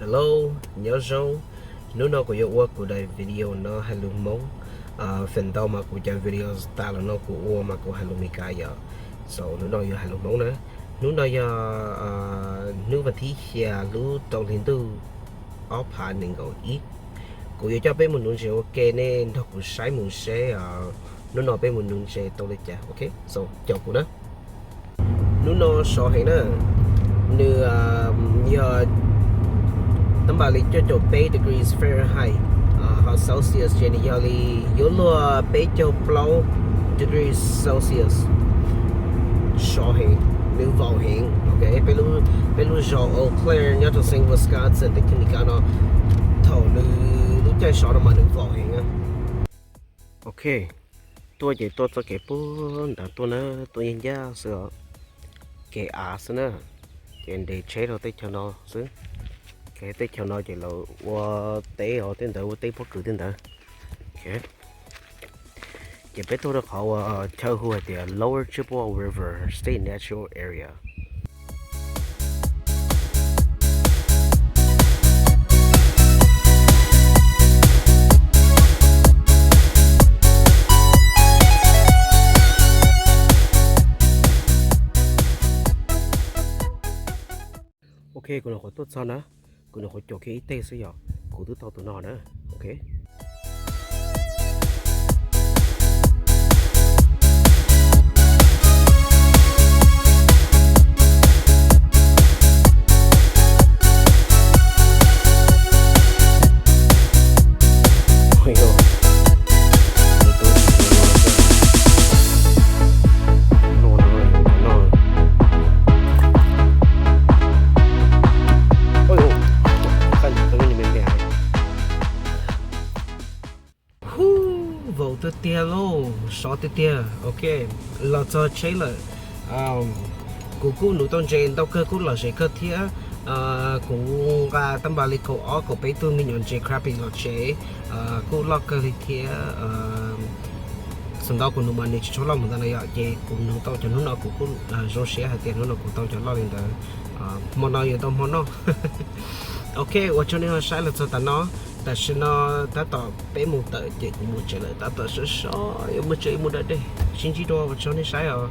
Hello, nyob zoo. Hnub no kuv yuav ua kuv daim video no hais lus Hmoob. Feem ntau mas kuv cov video tas los no kuv ua mas kuv hais lus Meskas yom. So hnub no yuav hais lus Hmoob na. Hnub no yog hnub vas thib xya lub rau hli ntuj ob phav nees nkaum ib. Kuv yuav coj peb mus nuv ntses ua ke, nej nrog kuv saib mus seb hnub no peb mus nuv ntses tau li cas. Ok, so caum kuv na. Hnub no sov heev na, nws yog tab npam li cuaj caum peb degrees Fahrenheit, ho Celsius ces nws yog li yuav luag peb caug plaub degrees Celsius. Sov heev, nws vaus heev. Ok, peb lub zos Eau Claire nyob rau xeev Wisconsin teb chaws Amelikas no, thaum nws lub caij sov no mas nws vaus heev. Ok, tuaj ces tuaj txoj kev puag nrad tuaj na, tuaj ncaj ncaj xwb os. Kev av xwb na, ces nres tsheb rau teb chaws no xwb. Kev teb chaws no ces lawv ua teb os, tej ntawd ua teb pob kws tej ntawd. Ces peb tuaj rau qhov uas chaw hu hais tias Lower Chippewa River State Natural Area. Ok, kuv nyuam qhuav tuaj txog na, kuv nyuam qhuav caum kiag ib teg xwb yom, kuv twb tau tus no na. Ok. Hu, vaus tiag tiag lauj, sov tiag tiag. Ok, los txog tsheb lawm. Kuv kuj nuv tau ntses ntau kawg, kuj lom zem kawg thiab. Kuv nqa tab npam li kaum ob kaum peb tug me nyuam ntses crappie los tsev, kuj loj kawg li thiab. Xav ntau kuv nuv mas nws tsis tshua loj mus ntawd na yom, ces kuv nuv tau cov hnub no kuv kuj zoo siab hais tias hnub no kuv tau cov loj li ntawd. Hmo no yuav tau hmo noj. Ok, ua tsaug nej ho saib los txog tas no. Tam sim no tab tom peb moos tawm ces kuv mus tsev lawm, tab tom sov sov yuav mus tsev mus da dej. Sib ntsib dua, ua tsaug nej saib os.